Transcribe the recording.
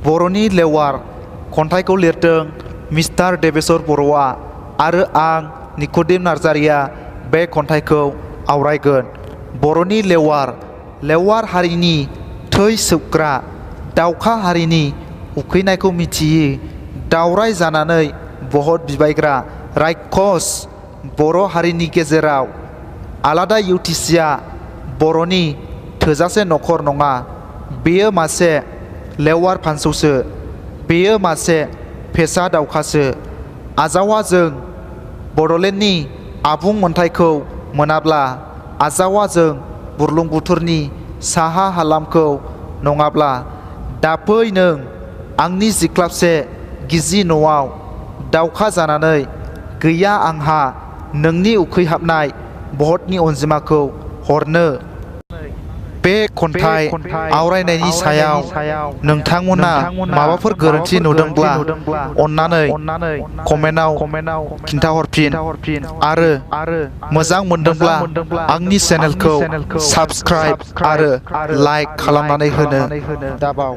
बर'नि लेवार खन्थाइखौ लिरदों मिस्टार देबेश्वर बर'आ आरो आं निक'डेम नार्जारिया बे खन्थाइखौ आवरायगोन। बर'नि लेवार हारिनि थै सोबग्रा, दावखा हारिनि उखैनायखौ मिथियि, दावराय जानानै बहत बिबायग्रा रायखस बर' हारिनि गेजेराव आलादा युटिसिया बर'नि थोजासे नखर नङा। बेयो मासे लेवार फानसौसो, बेयो मासे फेसा दावखासो। आजावा जों बड'लेण्डनि आबुं मोनथायखौ मोनाब्ला, आजावा जों बुरलुंबुथुरनि साहा हालामखौ नङाब्ला, दाफै नों आंनि जिख्लाबसे गिजि न'आव दावखा जानानै गैया आंहा नोंनि उखैहाबनाय बहतनि अनजिमाखौ हरनो। बे खन्थाइ आवरायनायनि सायाव नोंथांमोना माबाफोर गोरोन्थि नुदोंब्ला अन्नानै कमेन्टआव खिन्थाहरफिन आरो मोजां मोनदोंब्ला आंनि चेनेलखौ साबस्क्राइब आरो लाइक खालामनानै होनो दाबाव।